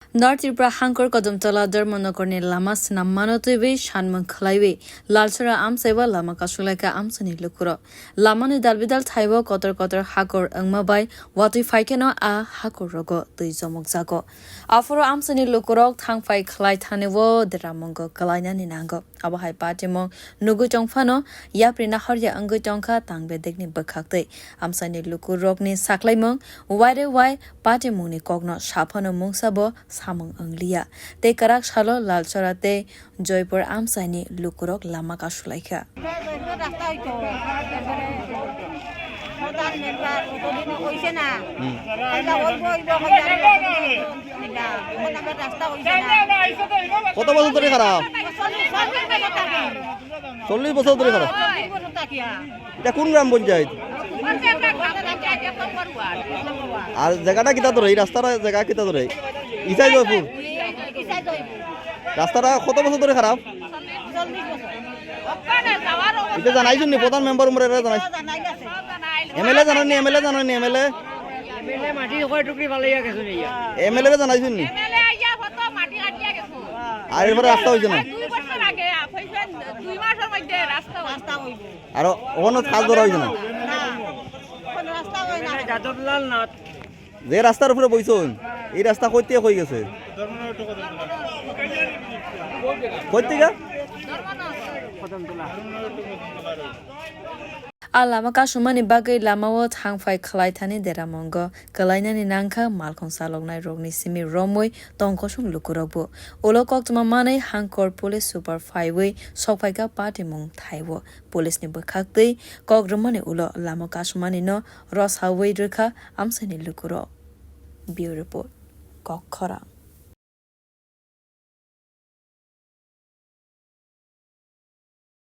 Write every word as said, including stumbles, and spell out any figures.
North Tripura Hangkor Kodumtola Dharmanagarni lama swnam mano twiwi sanmung khwlaiwi Lalsora amchaiba lama kasulaikha amchaini lukurok. Lamani dalbidal thaibo kotor kotor hakor wngma bai watwi phaikheno a hakor rogo twi chomokjago. Aphuru amchaini lukurok thangphai khwlai thanio deramungo kwlainani nango. Abo hai patimung nugwi tongphano yapri nahorya wngwi tongkha tangbedekni bwkhaktwi. Amchaini lukurokni saklaimung waire wai patimungni kokno saphano mungsabo samung wngliya. Tei kwrak salo Lalsora tei Joypur amchaini lukurok lama kasulaikha. প্রধান মেম্বার কতদিন হইছে না। হুম। আইলা অইব, অইব, অইব, অইব, অইব, অইব। এখন আমার রাস্তা হইছে না। কত বছর ধরে খারাপ? চল্লিশ, চল্লিশ বছর থাকি। চল্লিশ বছর ধরে খারাপ? চল্লিশ বছর থাকি, হ্যাঁ। এটা কোন গ্রাম পঞ্চায়েত? পঞ্চায়েত, পঞ্চায়েত, এক নম্বর ওয়ার্ড। আর জায়গাটা কিতা ধরে? এই রাস্তার জায়গা কিতা ধরে? ইসাই জয়পুর। ইসাই জয়পুর। রাস্তাটা কত বছর ধরে খারাপ? চল্লিশ বছর। এটা জানাইছনি? প্রধান মেম্বার উমরে এটা জানাইছ? জানাই গেছে। এমএলএ জানানি, এমএলএ জানানি, এমএলএ? এমএলএ মাটি কয় টুকরি ফালাইয়া গেছে নিয়া। এমএলএ রে জানাইছনি? এমএলএ আইয়া কত মাটি কাটিয়া গেছে। আর এরপরে রাস্তা হইছে না? দুই বছর আগে, হইছে দুই মাসের মধ্যে রাস্তা হইছে। রাস্তা হইব। আর ওখানে কাজ ধরা হইছে না? না, কোনো রাস্তা হয় না। যাদবলাল নাথ। যে রাস্তার উপরে বইছইন, এই রাস্তা কইতে কই গেছে? কই থেকে? A lama kasumani bagwi lamao thangphai khwlaithani deramungo kwlainani nangkha malkhung chaloknai rokni simi romwi tongkosong lukurokbo. Ulo koktwma manwi Hangkor police super phaiwi sokphaikha patimung thaiwi. Police ni bwkhaktwi kok rwmani ulo lama kasumanino rosawi rwkha amchaini lukurok. Bureau Report, Kokkhorang.